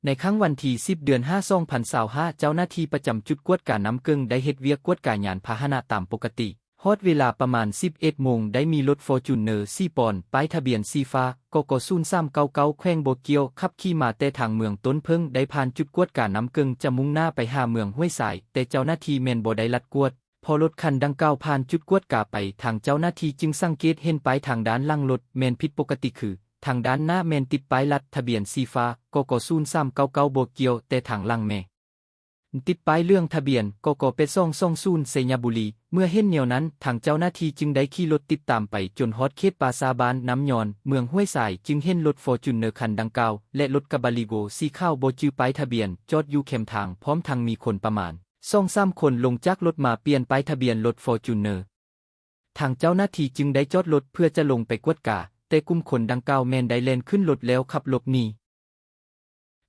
ໃນຄ່ຳວັນທີສິບ ເດືອນຫ້າ ສອງພັນຊາວຫ້າ ເຈົ້າໜ້າທີ່ປະຈຳຈຸດກວດການ້ຳເກິ່ງໄດ້ເຮັດວຽກກວດກາຍານພາຫະນະຕາມປົກກະຕິ. ຮອດເວລາປະມານສິບເອັດໂມງ ໄດ້ມີລົດຟໍຈູນເນີສີ່ປອນ ປ້າຍທະບຽນສີຟ້າ ກກ ສູນສາມເກົ້າເກົ້າ ແຂວງບໍ່ແກ້ວ ຂັບຂີ່ມາແຕ່ທາງເມືອງຕົ້ນເຜິ້ງ ໄດ້ຜ່ານຈຸດກວດການ້ຳເກິ່ງ ຈະມຸ່ງໜ້າໄປຫາເມືອງຫ້ວຍຊາຍ, ແຕ່ເຈົ້າໜ້າທີ່ແມ່ນບໍ່ໄດ້ລັດກວດ. ພໍລົດຄັນດັ່ງກ່າວຜ່ານຈຸດກວດກາໄປ, ທາງເຈົ້າໜ້າທີ່ຈຶ່ງສັງເກດເຫັນປ້າຍທາງດ້ານຫຼັງລົດແມ່ນຜິດປົກກະຕິ ຄື ທາງດ້ານໜ້າແມ່ນຕິດປ້າຍລັດທະບຽນສີຟ້າ ກກ ສູນສາມເກົ້າເກົ້າ ບໍ່ແກ້ວ, ແຕ່ທາງຫຼັງແມ່ນຕິດປ້າຍເຫຼືອງທະບຽນ ກກ ແປດສອງສອງສູນ ໄຊຍະບູລີ. ເມື່ອເຫັນແນວນັ້ນ, ທາງເຈົ້າໜ້າທີ່ຈຶ່ງໄດ້ຂີ່ລົດຕິດຕາມໄປຈົນຮອດເຂດປ່າຊ້າບ້ານນ້ຳຍອນ ເມືອງຫ້ວຍຊາຍ, ຈຶ່ງເຫັນລົດຟໍຈູນເນີຄັນດັ່ງກ່າວ ແລະ ລົດກະບະລີໂກສີຂາວບໍ່ຈື່ປ້າຍທະບຽນ ຈອດຢູ່ແຄມທາງ, ພ້ອມທັງມີຄົນປະມານ ສອງສາມຄົນລົງຈາກລົດມາປ່ຽນປ້າຍທະບຽນລົດຟໍຈູນເນີ. ທາງເຈົ້າໜ້າທີ່ຈຶ່ງໄດ້ຈອດລົດເພື່ອຈະລົງໄປກວດກາ, ແຕ່ກຸ່ມຄົນດັ່ງກ່າວແມ່ນໄດ້ແລ່ນຂຶ້ນລົດແລ້ວຂັບຫຼົບໜີ.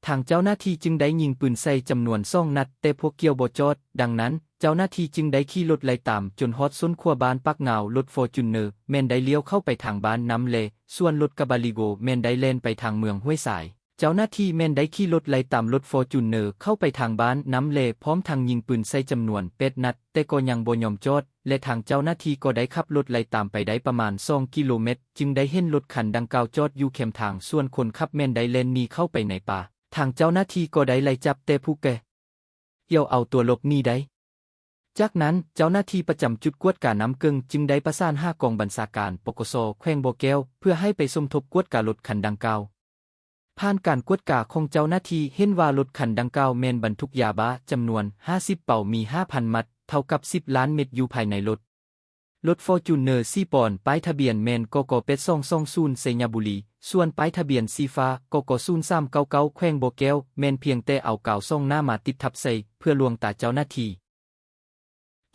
ທາງເຈົ້າໜ້າທີ່ຈຶ່ງໄດ້ຍິງປືນໃສ່ຈຳນວນສອງນັດ, ແຕ່ພວກກ່ຽວບໍ່ຈອດ. ດັ່ງນັ້ນ, ເຈົ້າໜ້າທີ່ຈຶ່ງໄດ້ຂີ່ລົດໄລ່ຕາມຈົນຮອດສົ້ນຂົວບ້ານປາກງາວ, ລົດຟໍຈູນເນີແມ່ນໄດ້ລ້ຽວເຂົ້າໄປທາງບ້ານນ້ຳແລ, ສ່ວນລົດກະບະລີໂກແມ່ນໄດ້ແລ່ນໄປທາງເມືອງຫ້ວຍຊາຍ. ເຈົ້າໜ້າທີ່ແມ່ນໄດ້ຂີ່ລົດໄລ່ຕາມລົດຟໍຈູນເນີເຂົ້າໄປທາງບ້ານນ້ຳແລ ພ້ອມທັງຍິງປືນໃສ່ຈຳນວນແປດນັດ, ແຕ່ກໍຍັງບໍ່ຍອມຈອດ ແລະ ທາງເຈົ້າໜ້າທີ່ກໍໄດ້ຂັບລົດໄລ່ຕາມໄປໄດ້ປະມານສອງກິໂລແມັດ ຈຶ່ງໄດ້ເຫັນລົດຄັນດັ່ງກ່າວຈອດຢູ່ແຄມທາງ, ສ່ວນຄົນຂັບແມ່ນໄດ້ແລ່ນໜີເຂົ້າໄປໃນປ່າ. ທາງເຈົ້າໜ້າທີ່ກໍໄດ້ໄລ່ຈັບແຕ່ຜູ້ກ່ຽວເອົາຕົວຫຼົບໜີໄດ້. ຈາກນັ້ນ, ເຈົ້າໜ້າທີ່ປະຈຳຈຸດກວດການ້ຳເກິ່ງຈຶ່ງໄດ້ປະສານຫາກອງບັນຊາການ ປກສ ແຂວງບໍ່ແກ້ວ ເພື່ອໃຫ້ໄປສົມທົບກວດກາລົດຄັນດັ່ງກ່າວ. ຜ່ານການກວດກາຂອງເຈົ້າໜ້າທີ່ເຫັນວ່າລົດຄັນດັ່ງກ່າວແມ່ນບັນທຸກຢາບ້າຈຳນວນຫ້າສິບເປົາ, ມີຫ້າພັນມັດ, ເທົ່າກັບສິບລ້ານເມັດ ຢູ່ພາຍໃນລົດ. ລົດຟໍຈູນເນີສີ່ປອນ ປ້າຍທະບຽນແມ່ນ ກກ ແປດສອງສອງສູນ ໄຊຍະບູລີ, ສ່ວນປ້າຍທະບຽນສີຟ້າ ກກ ສູນສາມເກົ້າເກົ້າ ແຂວງບໍ່ແກ້ວ ແມ່ນພຽງແຕ່ເອົາກາວສ່ອງໜ້າມາຕິດທັບໃສ່ເພື່ອລວງຕາເຈົ້າໜ້າທີ່.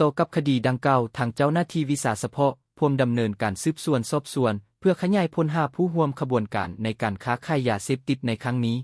ຕໍ່ກັບຄະດີດັ່ງກ່າວ, ທາງເຈົ້າໜ້າທີ່ວິຊາສະເພາະພວມດຳເນີນການສືບສວນສອບສວນ ເພື່ອຂະຫຍາຍຜົນຫາຜູ້ຮ່ວມຂະບວນການໃນການຄ້າຂາຍຢາເສບຕິດໃນຄັ້ງນີ້.